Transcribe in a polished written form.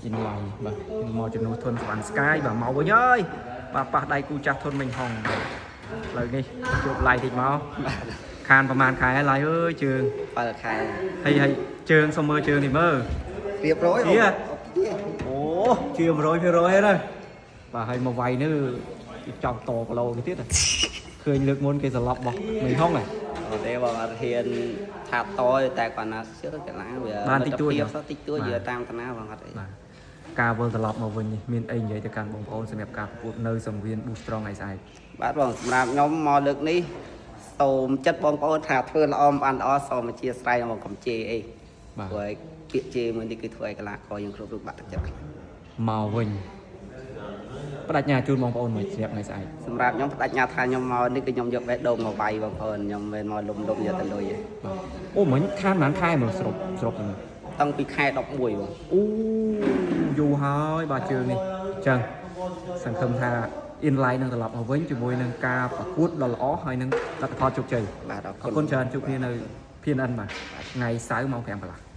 អ៊ីនឡៃបាទមកជំនួសធនសវណ្ណស្កាយបាទមកវិញហើយបាទប៉ះដៃគូចាស់ធនមិញហុងឥឡូវនេះជួបឡៃតិចមកខានប្រហែលខែហើយឡៃអើយជើង 7ខែ ហើយហើយជើងសុំមើលជើងនេះមើល រៀបរយ ជាអូជា100%ហើយណាបាទហើយមកវាយនេះគេចង់តគីឡូគេទៀតហ៎ឃើញលើកមុនគេសន្លប់របស់មិញហុងហ៎ អត់ទេបងអត់ហ៊ានថាតតែគាត់ណាជឿកន្លងវា បានតិចតួច ភាពសោះតិចតួច បាទ យើតាមតាណាបងអត់អី បាទការវិលត្រឡប់មកវិញនេះមានអីនិយាយទៅកាន់បងប្អូនសម្រាប់ការប្រកួតនៅសង្វៀន Boost Strong ថ្ងៃស្អែក បាទបងសម្រាប់ខ្ញុំមកលើកនេះសូមចិត្តបងប្អូនថាធ្វើល្អមិនបានល្អសូមអធិស្ឋានបងកុំជេរអី បាទ ព្រោះឯងពាក្យជេរមួយនេះគឺធ្វើឲ្យកីឡាករយើងគ្រប់រូបបាក់ទឹកចិត្តខ្លាំង មកវិញបដិញ្ញាជូនបងប្អូនមួយសម្រាប់ថ្ងៃស្អែក សម្រាប់ខ្ញុំបដិញ្ញាថាខ្ញុំមកនេះគឺខ្ញុំយកបេះដូងមកវាយបងប្អូនខ្ញុំមិនមែនមកលុំលុំយកទៅលុយទេ បាទអូមិញខានប៉ុន្មានខែមើលស្រុបស្រុបហ្នឹង តាំងពីខែ11បង អូយូរហើយបាទជើងនេះអញ្ចឹងសង្ឃឹមថា inline នឹងត្រឡប់មកវិញជាមួយនឹងការប្រកួតដ៏ល្អហើយនឹងលទ្ធផលជោគជ័យ បាទអរ អរគុណច្រើនជួបគ្នានៅ PNN បាទថ្ងៃសៅរ៍ម៉ោង5កន្លះ។